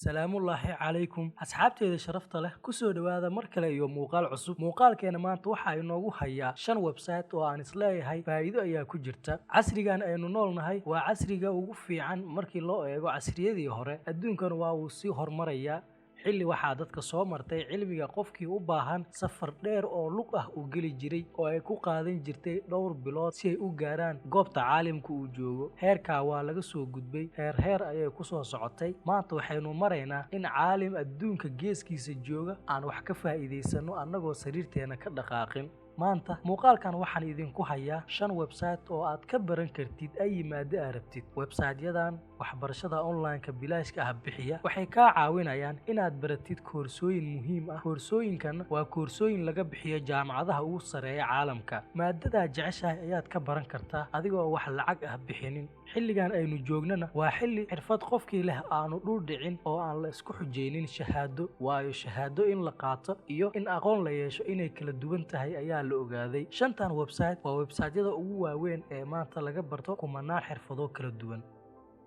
Salaamullaahi calaykum, asxaabteeda sharafta leh, kusoo dhowaada mar kale iyo muuqaal cusub. Muuqaalkeena maanta waxaa inoogu hayaa shan website oo aan isleeyahay faa'iido ayaa ku jirta. Casrigan aynu nool nahay waa casriga ugu fiican markii loo eego casriyadii hore. Adduunkan waa uu sii hormarayaa. Xilli waxaa dadka soo martay cilmiga qofkii u baahan safar dheer oo lug ah uu geli jiray oo ay ku qaadan jirtay dhowr bilood si ay u gaaraan goobta caalimka uu joogo. Heerkaa waa laga soo gudbay, heer heer ayay ku soo socotay. Maanta waxaynu maraynaa in caalim adduunka geeskiisa jooga aan wax ka faa'iidaysano annagoo sariirteena ka dhaqaaqin. Maanta muuqaalkan waxaan idinku hayaa shan website oo aad ka baran kartid ay maado aad rabtid. Website-yadan waxbarashada online-ka bilaashka ah bixiya waxay kaa caawinayaan inaad baratid koorsooyin muhiim ah. Koorsooyinkan waa koorsooyin laga bixiyo jaamacadaha ugu sareeya caalamka. Maadadaa jeceshahay ayaad ka baran kartaa adigoo wax lacag ah bixinin. Xilligan aynu joognana waa xilli xirfad qofkii leh aanu dhul dhicin oo aan la isku xujaynin shahaado, waayo shahaado in la qaato iyo in aqoon la yeesho inay kala duwan tahay ayaa la ogaaday. Shantan website waa website-yada ugu waaweyn ee maanta laga barto kumanaan xirfado kala duwan.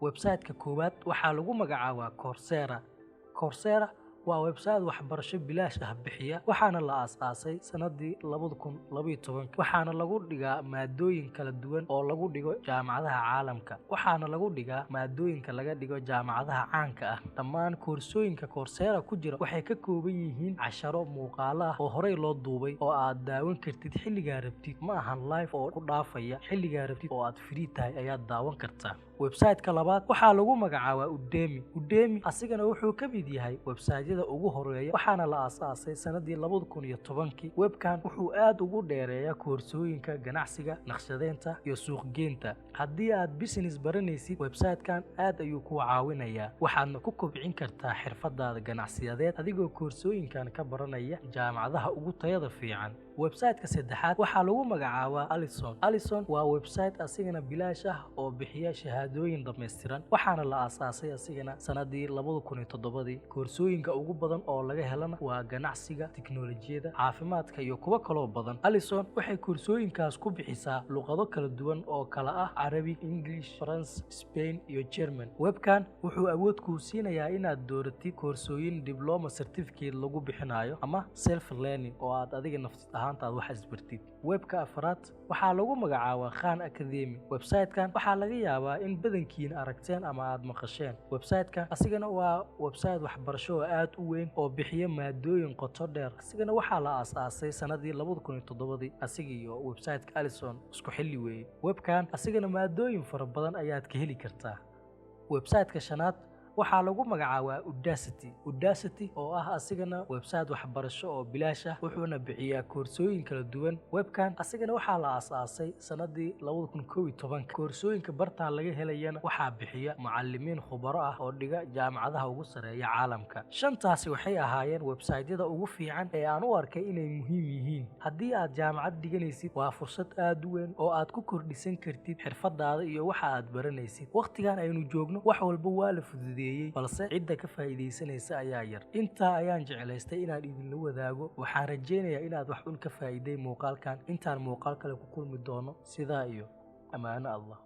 Website-ka koowaad waxaa lagu magacaabaa Coursera. Coursera waa website waxbarasho bilaash ah bixiya, waxaana la aasaasay sanadii 2012, waxaana lagu dhigaa maadooyin kala duwan oo lagu dhigo jaamacadaha caalamka, waxaana lagu dhigaa maadooyinka laga dhigo jaamacadaha caanka ah. Dhammaan koorsooyinka Coursera ku jira waxay ka kooban yihiin casharo muuqaalo ah oo horey loo duubay oo aad daawan kartid xilligaa rabtid. Ma ahan live oo ku dhaafaya, xilligaa rabtid oo aad free tahay ayaad daawan kartaa. Website-ka labaad waxaa lagu magacaabaa Udemy. Udemy asigana wuxuu ka mid yahay website-yada ugu horeeya, waxaana la aasaasay sanadii 2010-kii. Webkan wuxuu aad ugu dheereeyaa koorsooyinka ganacsiga, naqshadeynta iyo suuqgeynta. Haddii aad business baranaysid, website-kan aad ayuu kuu caawinayaa, waxaadna ku kobcin kartaa xirfadaada ganacsiyadeed adigoo koorsooyinkan ka baranaya jaamacadaha ugu tayada fiican. Website-ka saddexaad waxaa lagu magacaabaa Alison. Alison waa website asigana bilaash ah oo bixiya shahaadooyin dhammaystiran, waxaana la aasaasay asigana sanadii 2007-dii. Koorsooyinka ugu badan oo laga helana waa ganacsiga, tiknolojiyada, caafimaadka iyo kuwo kaloo badan. Alison waxay koorsooyinkaas ku bixisaa luqado kala duwan oo kala ah Carabi, English, France, Spain iyo German. Webkan wuxuu awood kuu siinayaa inaad dooratid koorsooyin diploma, certificate lagu bixinayo ama self learning oo aad adiga nafsad ahaantaad wax isbartid. Webka afraad waxaa lagu magacaabaa Khan Academy. Website-kan waxaa laga yaabaa in badankiin aragteen ama aad maqasheen. Website-kan asigana waa website waxbarasho oo aad u weyn oo bixiya maadooyin qoto dheer. Asigana waxaa la aasaasay sanadii 2007-dii, asiga iyo website-ka Alison isku xilli weeye. Webkan asigana maadooyin fara badan ayaad ka heli kartaa. Website-ka shanaad waxaa lagu magacaabaa Udacity. Udacity oo ah asigana website waxbarasho oo bilaash ah, wuxuuna bixiyaa koorsooyin kala duwan. Webkan asigana waxaa la aasaasay sanadii 2011-ka. Koorsooyinka bartaa laga helayana waxaa bixiya macalimiin khubaro ah oo dhiga jaamacadaha ugu sareeya caalamka. Shantaasi waxay ahaayeen website-yada ugu fiican ee aan u arkay inay muhiim yihiin. Haddii aad jaamacad dhiganaysid, waa fursad aad u weyn oo aad ku kordhisan kartid xirfadaada iyo waxa aad baranaysid. Wakhtigan aynu joogno wax walba waa la fududeeyey, balse cidda ka faa'iidaysanaysa ayaa yar. Intaa ayaan jeclaystay inaan idinla wadaago. Waxaan rajaynayaa inaad wax un ka faa'iiday muuqaalkan. Intaan muuqaal kale ku kulmi doono, sidaa iyo ammaano Allah.